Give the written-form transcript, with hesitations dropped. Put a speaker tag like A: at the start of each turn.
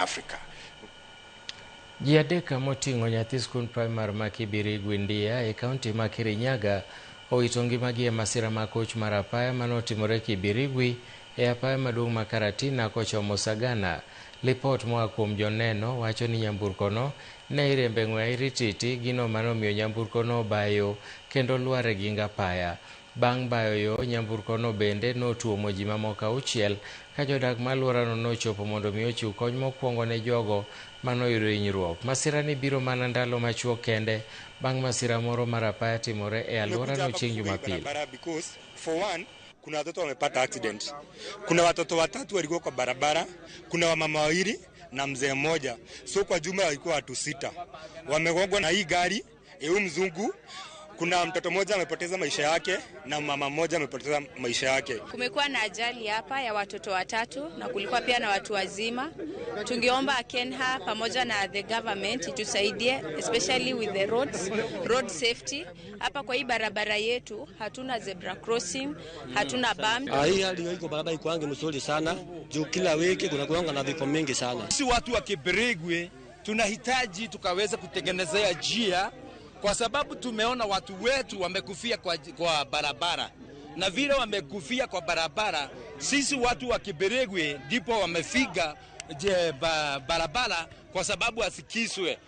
A: Africa.
B: Ji 3 moting'o nyathi skund primar ma Kibirigwi Ndia e kaunti ma Kirinyaga owito ngimagi e masira ma koch mar apaya manotimore Kibirigwi e apaya maduong' ma Karatina kochomo Sagana. Lipot moa kuom joneno wacho ni nyamburkono ne iriembo e ng'we airititi, gino manomiyo nyamburkono obayo kendo lwar e ging apaya. Bang' bayo yo, nyamburkono bende notuomo ji mamoko 6 ka jodak ma alworano nochopo mondo mi ochiw kony mokwongo ne jogo manoyudo hinyruok. Masirani biro mana ndalo machuok kende bang' masira moro mar apaya timore e alworano chieng' Jumapil.
A: Because for one, kuna watoto wamepata accident. Kuna watoto 3 walikuwa kwa barabara, kuna wamama 2 na mzee mmoja. So kwa jumla walikuwa watu 6. Wamegongwa na hii gari, huyu mzungu. Kuna mtoto mmoja amepoteza maisha yake na mama mmoja amepoteza maisha yake.
C: Kumekuwa na ajali hapa ya watoto 3 na kulikuwa pia na watu wazima. Tungeomba KeNHA pamoja na the government itusaidie, especially with the roads, road safety. Hapa kwa hii barabara yetu hatuna zebra crossing, hatuna bump.
D: Hii hali iko barabara iko ange mzuri sana. Juu kila wiki kuna kuanga na vifo mingi sana.
E: Sisi watu wa Kibirigwi tunahitaji tukaweza kutengenezea njia, kwa sababu tumeona watu wetu wamekufia kwa barabara. Na vile wamekufia kwa barabara, sisi watu wa Kibirigwi ndipo wamefika barabara kwa sababu asikiswe.